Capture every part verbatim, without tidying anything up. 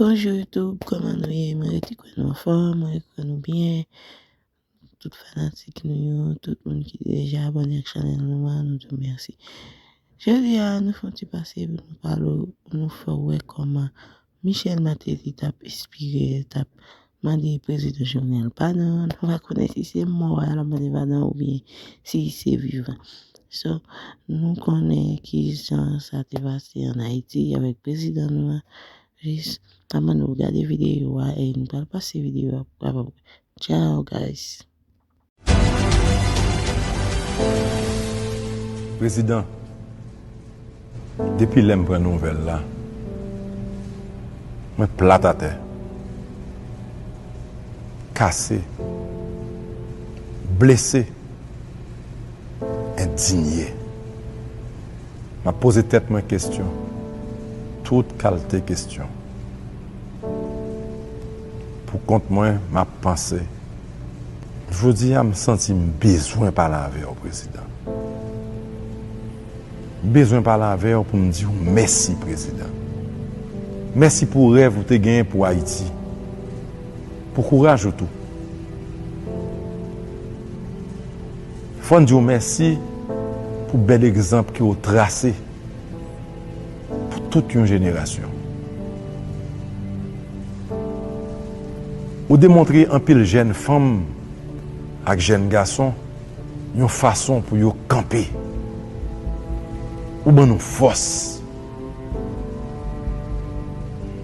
Bonjou YouTube, kòman nou ye? Mwen rete kwè nou anfòm, mwen rete kwè nou byen. Tout fanatik nou yo, tout moun ki deja abòne ak chanèl nou an, nou di w mèsi. Jodi a, nou fè yon ti pase pou nou pale, nou fè w wè kòman Michel Martelly t ap espere, t ap mande prezidan Jovenel padon. Nou pa konnen si se mò a l ap mande padon oubyen si se vivan. So, nou konnen kijan sa te pase ann Ayiti avèk prezidan nou an. Jis, m ap mande w gade videyo a e nou pral pase videyo a pou w kapab wè. Ciao, guys. Prezidan, depi lè m pran nouvèl la, mwen plat atè, kase, blese, endinye. M ap poze tèt mwen kesyon, tout kalte kesyon. Pou kont mwen, m ap panse. Jodi a, m santi m bezwen pale avè w, Prezidan. M bezwen pale avè w pou m di w mèsi, Prezidan. Mèsi pou rèv ou te genyen pou Ayiti. Pou kouraj ou tou. Fò n di w mèsi pou bèl egzanp ke w trase pou tout yon jenerasyon. Ou demontre anpil jèn fanm ak jèn gason yon fason pou yo kanpe. Ou ban nou fòs.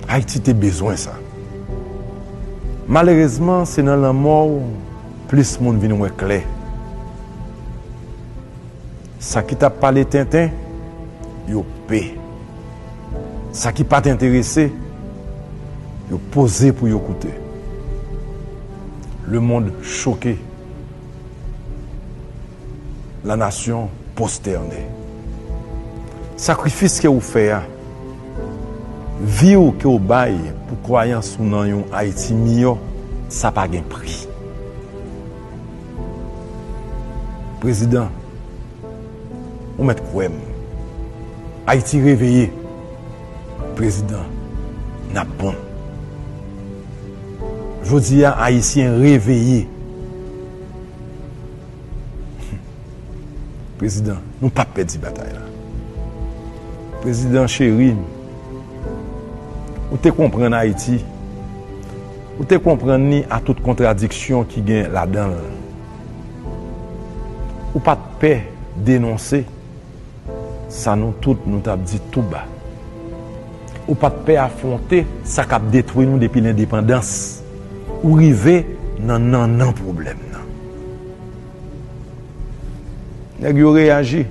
Ayiti te bezwen sa. Malerezman, se nan lanmò w plis moun vin wè klè. Sa ki t ap pale tenten, yo pe. Sa ki pa t enterese, yo poze pou yo koute. Lemonn choke. La nation prosternée. Sakrifis ke ou fè a, vi w ke w bay pou kwayans ou nan yon Ayiti miyò, sa pa gen pri. Prezidan, ou mèt kwè m. Ayiti reveye. Prezidan, n ap bon. Jodi a, Ayisyen reveye. Prezidan, nou p ap pèdi batay la. Prezidan cheri, ou te konprann Ayiti. Ou te konprann li a tout kontradiksyon ki gen ladan l. Ou pa t pè denonse sa nou tout nou t ap di tou ba. Ou pa t pè afwonte sa k ap detwi nou depi lendepandans. Ou rive nan nannan pwoblèm nan. Nèg yo reyaji.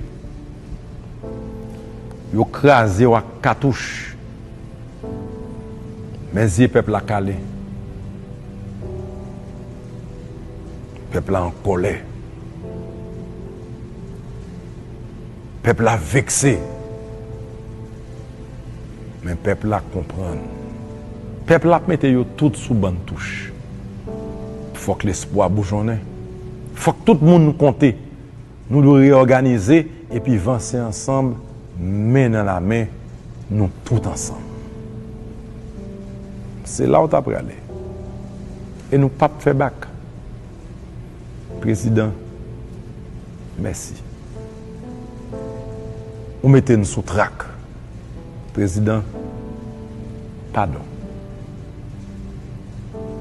Yo kraze w ak katouch. Men zye pèp la kale. Pèp la an kòlè. Pèp la vekse. Men pèp la konprann. Pèp la ap mete yo tout sou bann touch. Fòk lespwa boujonnen. Fòk tout moun konte. Nou dwe reyòganize epi vanse ansanm, men nan lamen, nou tout ansanm. Se la w ta prale. E nou p ap fè bak. Prezidan, mèsi. Ou mete n sou trak. Prezidan, padon.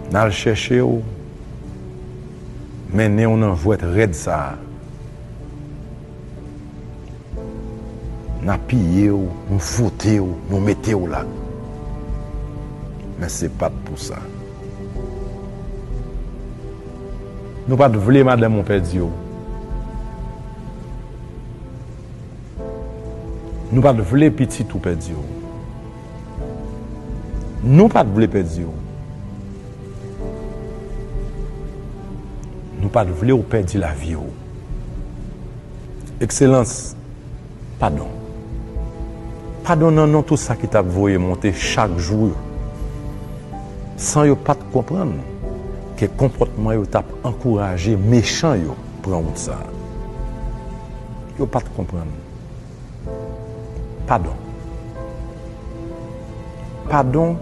N al chèche w, mennen w nan jwèt rèd sa a. N apiye w, nou foute w, nou mete w la. Men se pa t pou sa. Nou pa t vle madanm ou pèdi w. Nou pa t vle pitit ou pèdi w. Nou pa t vle pèdi w. Nou pa t vle w pèdi lavi w. Ekselans, padon. Padon nan non tout sa ki t ap voye monte chak jou yo. San yo pa t konprann ke konpòtman yo t ap ankouraje mechan yo pran wout sa a. Yo pa t konprann. Padon. Padon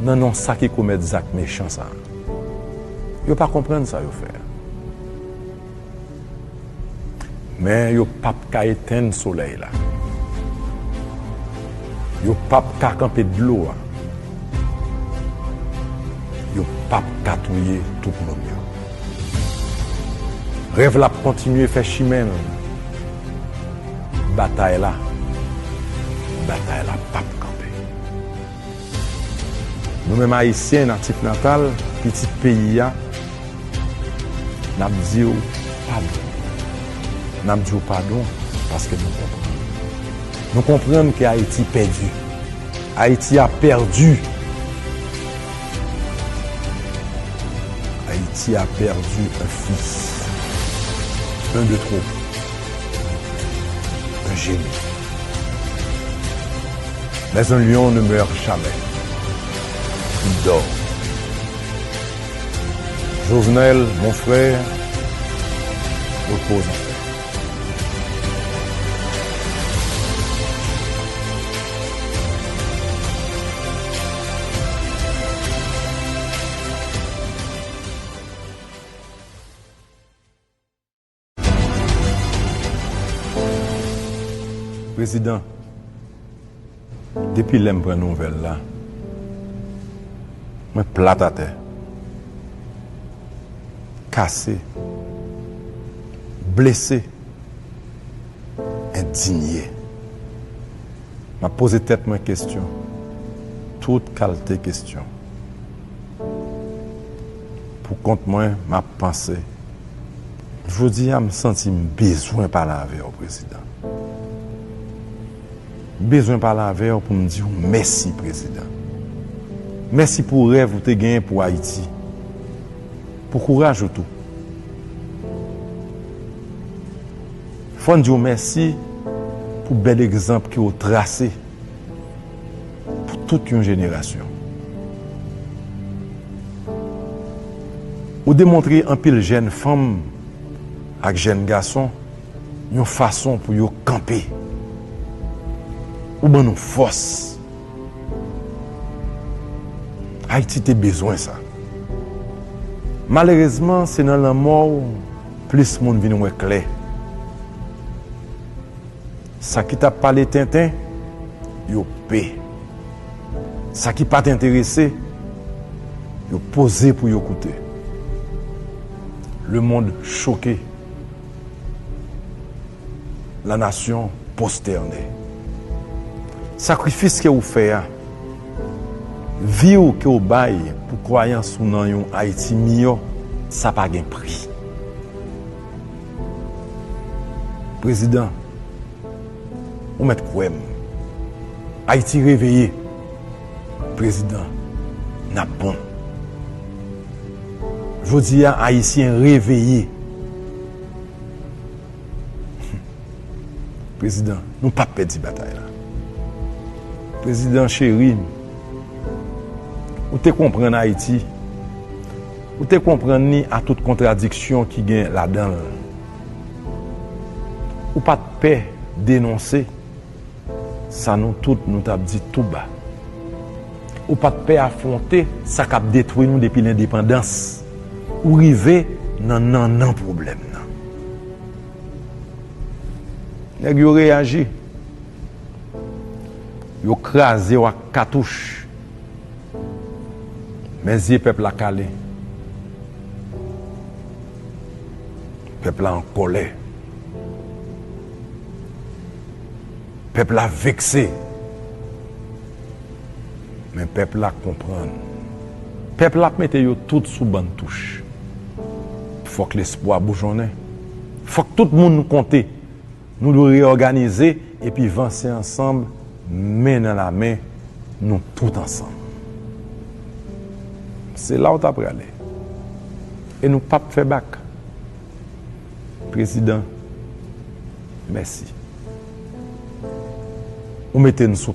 nan non sa ki komèt zak mechan sa a. Yo pa konprann sa yo fè a. Men yo p ap ka etenn solèy la. Yo p ap ka kanpe dlo a. Yo p ap ka touye tout moun yo. Rèv la ap kontinye fè chimen l. Batay la, batay la p ap kanpe. Nou menm Ayisyen natif natal, pitit peyi a, n ap di w padon. N ap di w padon paske nou konprann. Nou konprann ke Ayiti pèdi. Haïti a perdu. Haïti a perdu un fils. Un de trop. Un génie. Mais un lion ne meurt jamais. Il dort. Jovenel, mon frère, repose en paix. Prezidan, depi lè m pran nouvèl la, mwen plat atè, kase, blese, endinye. M ap poze tèt mwen kesyon, tout kalte kesyon. Pou kont mwen, m ap panse. Jodi a, m santi m bezwen pale avè w, Prezidan. M bezwen pale avè w pou m di w mèsi, Prezidan. Mèsi pou rèv ou te genyen pou Ayiti. Pou kouraj ou tou. Fò n di w mèsi pou bèl egzanp ke w trase pou tout yon jenerasyon. Ou demontre anpil jèn fanm ak jèn gason yon fason pou yo kanpe. Ou ban nou fòs. Ayiti te bezwen sa. Malerezman, se nan lanmò w plis moun vin wè klè. Sa ki t ap pale tenten, yo pe. Sa ki pa t enterese, yo poze pou yo koute. Le monde choqué. La nation prosternée. Sakrifis ke ou fè a, vi w ke w bay pou kwayans ou nan yon Ayiti miyò, sa pa gen pri. Prezidan, ou mèt kwè m. Ayiti reveye. Prezidan, n ap bon. Jodi a, Ayisyen reveye. Prezidan, nou p ap pèdi batay la. Prezidan cheri m, ou te konprann Ayiti. Ou te konprann li a tout kontradiksyon ki gen ladan l. Ou pa t pè denonse sa nou tout nou t ap di tou ba. Ou pa t pè afwonte sa k ap detwi nou depi lendepandans. Ou rive nan nannan pwoblèm nan. Nèg yo reyaji. Yo kraze w ak katouch. Men zye pèp la kale. Pèp la an kòlè. Pèp la vekse. Men pèp la konprann. Pèp la ap mete yo tout sou bann touch. Fòk lespwa boujonnen. Fòk tout moun konte. Nou dwe reyòganize epi vanse ansanm, men nan lamen, nou tout ansanm. Se la w ta prale. E nou p ap fè bak. Prezidan, mèsi. Ou mete n sou